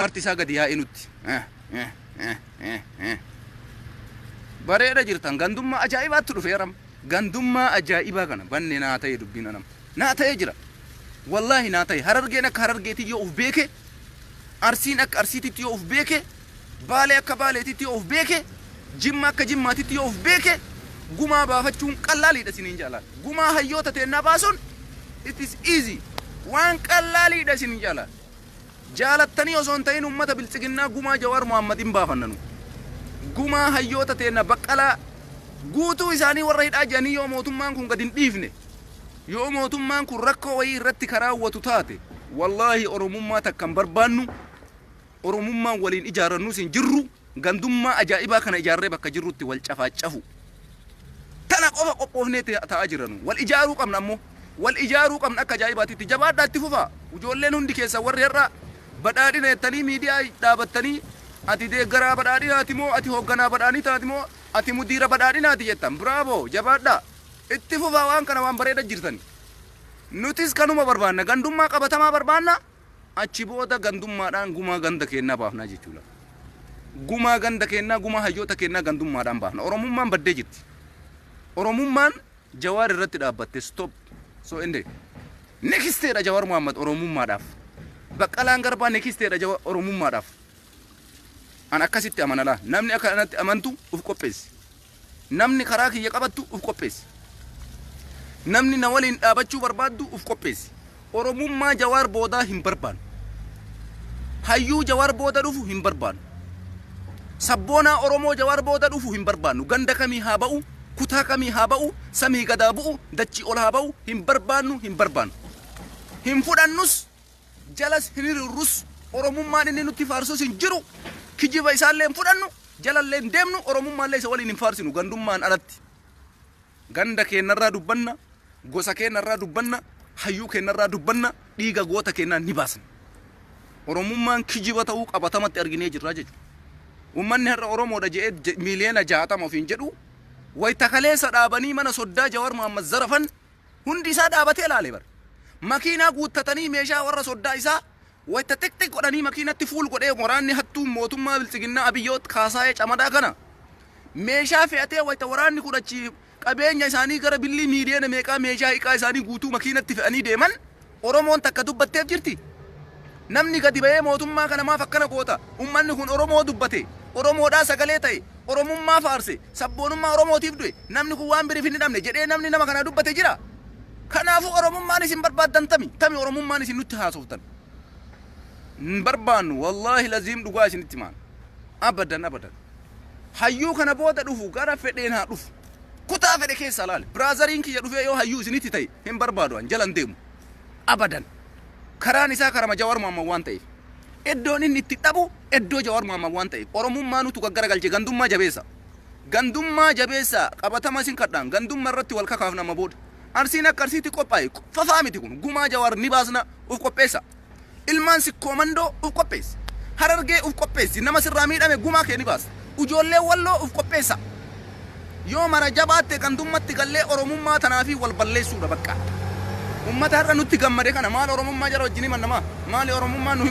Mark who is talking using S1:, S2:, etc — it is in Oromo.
S1: Harti isaa gadi yaa'ee nutti. Bareeda jirtan, gandummaa ajaa'ibaatti dhufeeram. Gandummaa ajaa'ibaa kana banne naa ta'e, dubbiin anam. Naa ta'ee jira. Wallaahi naa ta'e. Harargeen akka Harargeetti yoo uf beeke, Arsiin akka Arsiititti yoo uf beeke, Baalee akka Baaleetitti yoo uf beeke, Jimma akka Jimmaatitti yoo uf beeke, gumaa baafachuun qallaaliidha isiniin jaalaan. Gumaa hayyoota teennaa baasuun it is easy. Waan qallaaliidha isiniin jaalaan. Jaalattanii osoo hin ta'in uummata biltsiginnaa, gumaa Jawaar Mohammad hin baafannanu. Gumaa hayyoota teenna Baqqalaa guutuu isaanii warra hidhaa jedhanii yoo mootummaan kun gad hin dhiifne, yoo mootummaan kun rakkoo wayii irratti karaawwatu taate, wallaahi Oromummaa takka hin barbaannu, Oromummaan waliin ijaarrannus hin jirru, gandummaa ajaa'ibaa kana ijaarree bakka jirrutti wal cafaacafu. Tana qofa qophoofnee taa'aa jiranu. Wal ijaaruu qabna ammoo. Wal ijaaruu qabna akka ajaa'ibaatitti. Jabaadhaa, itti fufaa. Ijoolleen hundi keessan warri har'a badhaadhina jettanii miidiyaa dhaabattanii, ati deeggaraa badhaadhinaati moo, ati hoogganaa badhaadhinaati moo, ati mudiira badhaadhinaati jettan. Bravo, jabaadhaa. Itti fufaa waan kana, waan bareeda jirtani. Nutis kanuma barbaanna. Gandummaa qabatamaa barbaanna. Achi booda gandummaadhaan gumaa ganda keennaa baafnaa jechuudha. Gumaa ganda keennaa, gumaa hayyoota keennaa gandummaadhaan baafna. Oromummaan baddee jirti. Oromummaan Jawaar irratti dhaabbatte, stop. So ende. Nexteedha Jawaar Muhammad Oromummaadhaaf. Baqqalaan Garbaa nexteedha Jawaar Oromummaadhaaf. An akkasitti amanalaa. Namni akka kanatti amantu uf qopheessi. Namni karaa kiyya qabattu uf qopheessi. Namni na waliin dhaabachuu barbaaddu uf qopheessi. Oromummaa Jawaar boodaa hin barbaannu. Hayyuu Jawaar booda dhufu hin barbaannu. Sabboonaa Oromoo Jawaar booda dhufu hin barbaannu. Ganda kamii haa ba'u, kutaa kamii haa ba'u, samii gadaa bu'u, dachii ol haa ba'u, hin barbaannu, hin barbaannu. Hin fudhannus, jalas hin hiriirrus, Oromummaan inni nutti faarsus hin jiru, kijiba isaallee hin fudhannu, jalallee hin deemnu, Oromummaallee isa waliin hin faarsinu, gandummaan alatti. Ganda keenyarraa dubbanna, gosa keenyarraa dubbanna, hayyuu keenyarraa dubbanna, dhiiga goota keenyaa ni baasna. Oromummaan kijiba ta'uu qabatamatti arginee jirra jechuudha. Uummanni har'a Oromoodha jedhee miiliyoona 60 ofiin jedhu, wayita kaleessa dhaabanii mana soddaa Jawar Muhammad zarafan hundi isaa dhaabatee ilaale bar. Makiinaa guuttatanii meeshaa warra soddaa isaa wayita xiqqxiq godhanii makiinatti fuul godhee, waraanni hattuu mootummaa biltsiginnaa Abiyyoot Kaasaayee Camadaa kana meeshaa fe'atee, wayita waraanni kun achi qabeenya isaanii gara billii miiliyoona meeqaa meeshaa hiqaa isaanii guutuu makiinatti fe'anii deeman, Oromoon takka dubbatteef jirti. Namni gadi ba'ee mootummaa kana maaf akkana goota? Uummanni kun Oromoo dubbate. Oromoodhaa sagalee ta'e. Oromummaa faarse. Sabboonummaa Oromootiif du'e. Namni kun waan biriif hin hidhamne jedhee namni nama kana dubbate jira. Kanaafuu Oromummaan isin barbaaddan tami? Tami Oromummaan isin nutti haasoftan? Hin barbaannu, wallaahi laziim, dhugaa isinitti himaan. Abadan abadan. Hayyuu kana booda dhufu gara fedheen haa dhufu. Kutaa fedhe keessa laale. Brotheriin kiyya dhufee yoo hayyuu isinitti ta'e, hin barbaadu, an jalan deemu. Abadan. Karaan isaa karama Jawar Muhammad waan ta'eef. Iddoon inni itti dhabu iddoo Jawar Muhammad waan ta'eef. Oromummaa nutu gaggaragalche, gandummaa jabeessa. Gandummaa jabeessa, qabatama isin kadhaan gandummaa irratti wal kakaafna amma booda. Arsiin akka Arsiitti qophaa'e, fafaa miti kun, gumaa Jawar ni baasna, uf qopheessa. Ilmaan Sikkoo Mandoo uf qopheessi. Harargee uf qopheessi. Nama sirraa miidhame gumaa kee ni baasa. Ijoollee Walloo uf qopheessa. Yoo mara jabaatte gandummatti gallee Oromummaa tanaa fi wal balleessuudha bakka. Ummata har'a nutti gammade kana maal Oromummaa jara wajjin himan namaa? Maali Oromummaan nu